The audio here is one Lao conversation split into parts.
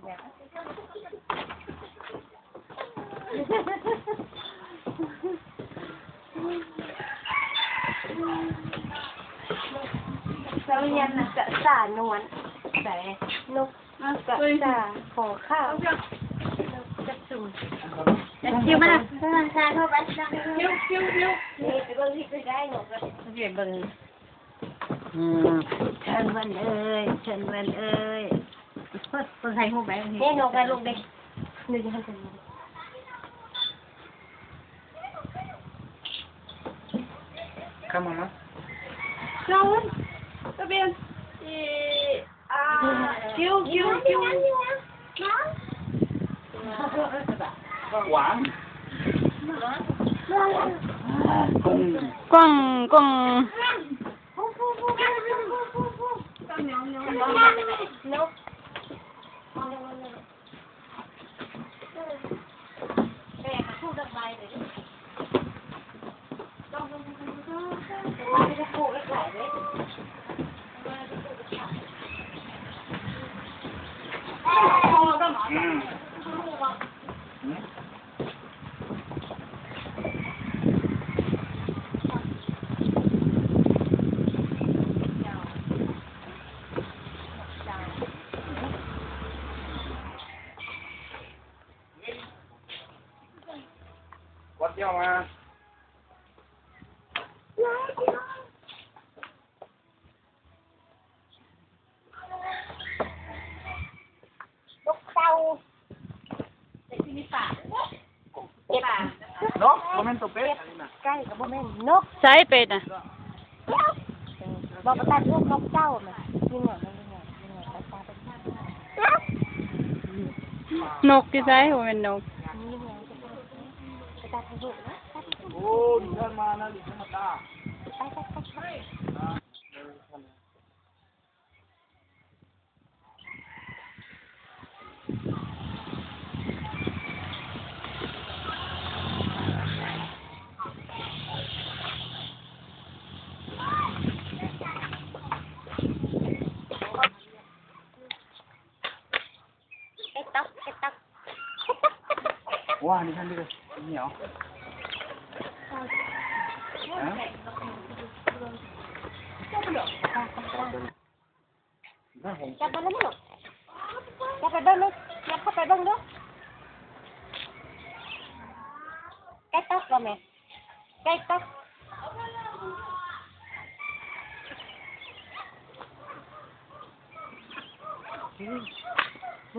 ສະຫຍັງນະ ກະສານວນ ແຕ່ ນົກ ກະສາ ຂໍຂ້າວ ນົກກະສູນ ຊິມາລະ ສາເຂົ້າໄປ ເຮັດໃຫ້ເບິ່ງ ອືມ ເຊີນເພິ່ນເອີຍ ເຊີນເພິ່ນເອີຍ ເພິ່ນໃສ່ຮູບໄວ້ ນີ້ນົກນະລູກເດ້ ນີ້ Come on, ma. Come on. Come on. Eh, ah, kiu, kiu, kiu. Kuang. Kuang, kuang. What you want? ນົກເຕົ່າ ເປັດ ນົກ ບໍ່ແມ່ນໂຕເປັດ ເປັດ ໄກ່ກໍບໍ່ແມ່ນ ນົກ ໃສເປັດນະ ບໍ່ ໄປຕັດຮູບນົກເຕົ່າ ມັນຍິງຫຍັງ ມັນຍິງຫຍັງ ຍິງຫຍັງ ໄປຕັດ ນົກຢູ່ໃສ ບໍ່ແມ່ນນົກ ຍິງຫຍັງ ໄປຕັດຮູບນະ ຕັດຮູບ ໂອ້ ດີເຊີນມານະ ດີເຊີນມາຕາ ໄປ ໄປ ໄປ ໄປ. ເປັດຕັບ ເປັດຕັບ ເປັດຕັບ ເປັດຕັບ ເປັດຕັບ ວ້າ ນີ້ທັນເດີ ໜຽວ ຮະ ຈັບໄປແລ້ວແມ່ລູກ ຈັບໄປເບິ່ງດູ ຍັບເຂົ້າໄປເບິ່ງດູ ໄກ່ຕົກບໍ່ແມ່? ໄກ່ຕົກ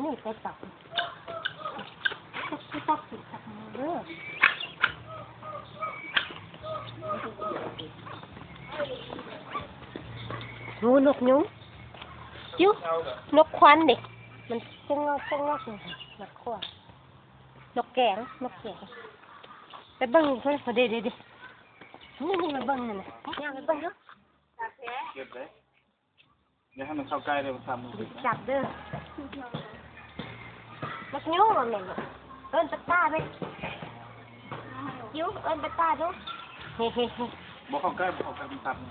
ນີ້ໄກ່ຕົກ ຕົກ ຕົກ ຕົກ ຕົກເດີ ງູ ນົກຍຸງ ຢູ່ ນົກຂວັນເດ້ ມັນສະຫງົກສະຫງົກ ມັນຂວັນ ນົກແກງ ນົກແກງ ໄປເບິ່ງເພິ່ນ ເດ້ ເດ້ ເດ້ ນີ້ ນີ້ ມາເບິ່ງນັ້ນນະ ຍ່າງໄປເບິ່ງດູ ເກັບເດ້ ຢ່າໃຫ້ມັນເຂົ້າໃກ້ເດີ ມັນສາມມື ຈັບເດີ ມັກຍຸງບໍ່ແມ່ນບໍ່ ເອີ້ນປາຕາເວີຍ ຢູ່ ເອີ້ນປາຕາດູ ເຮ ເຮ ເຮ ບໍ່ເຂົ້າໃກ້ ບໍ່ເຂົ້າໃກ້ ມັນຕັດມື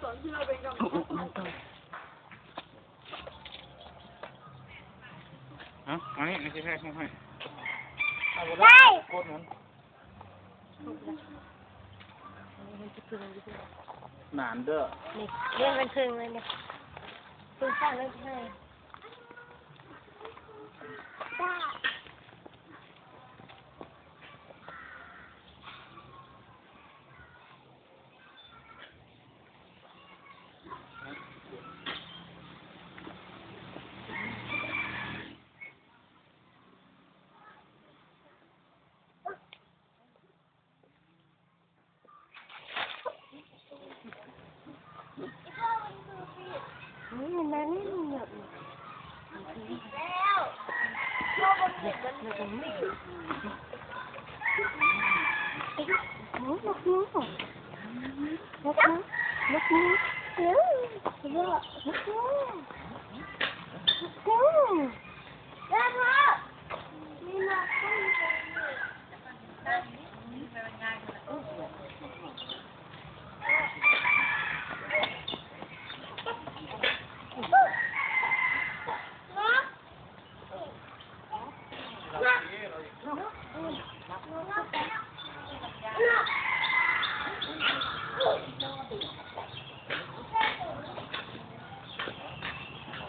ເອົາ ເອົາ ອັນນີ້ ອັນນີ້ຊິແທກໃຫ້ ໄດ້ ກົດມັນ ນານເດີ ນີ້ ລຽນເປັນເຄິ່ງເລີຍນີ້ ເພິ່ນສ້າງໄວ້ໃຫ້.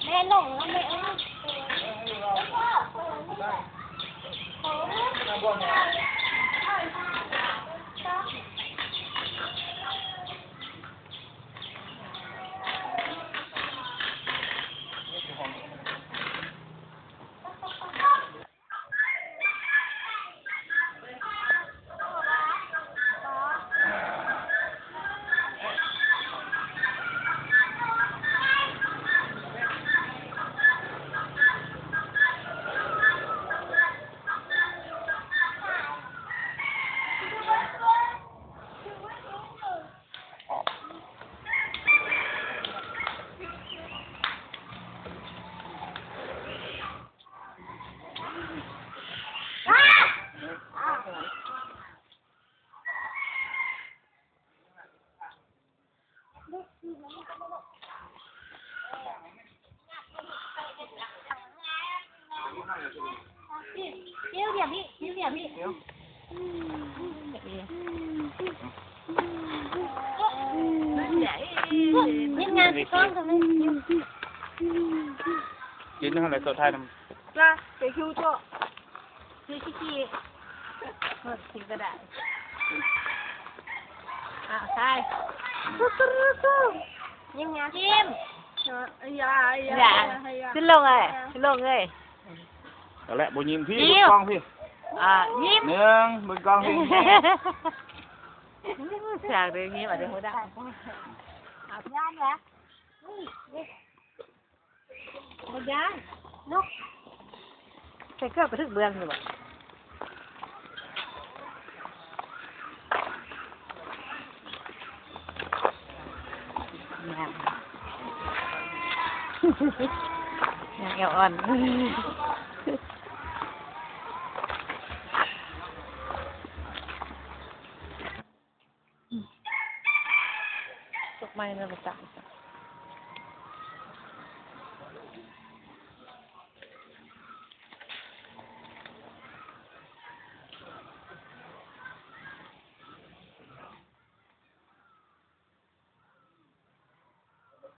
ແມ່ຫຼົງແລ້ວແມ່ເອີຍ. ຍິງງານຊິກ້ອງກັນເລີຍ. ຢືນຫັ້ນແຫຼະ ໂຕທ້າຍນຳ. ລະ ໄປຄິວໂຕ ຄືຂີ້ຂີ້ ເອີ ກິນກໍໄດ້. ອ້າວ ຖ່າຍ ຍິ້ມ ຍິ້ມ ຍິ້ມ ຢ່າ ຢ່າ ຢ່າ ຂຶ້ນລົງເອີຍ ຂຶ້ນລົງເອີຍ. ເອົາລະ ບໍ່ຍິ້ມ ພີ້ ຍິ້ມ ເບິ່ງກ້ອງພີ້. ອ່າ ຍິ້ມ ໜຶ່ງ ເບິ່ງກ້ອງພີ້. ສາກເດີ ຍິ້ມ ອາດຈະບໍ່ໄດ້ ອາບນ້ຳລະ. ບໍ່ຢ້ານນົກ ໃສ່ເກືອບໄປຖືກເບື້ອງຢູ່ບໍ່? ຍ່າງ ຍ່າງແອວອ່ອນ. ຕົກໄມ້ເນາະ ບໍ່ຕາຍ.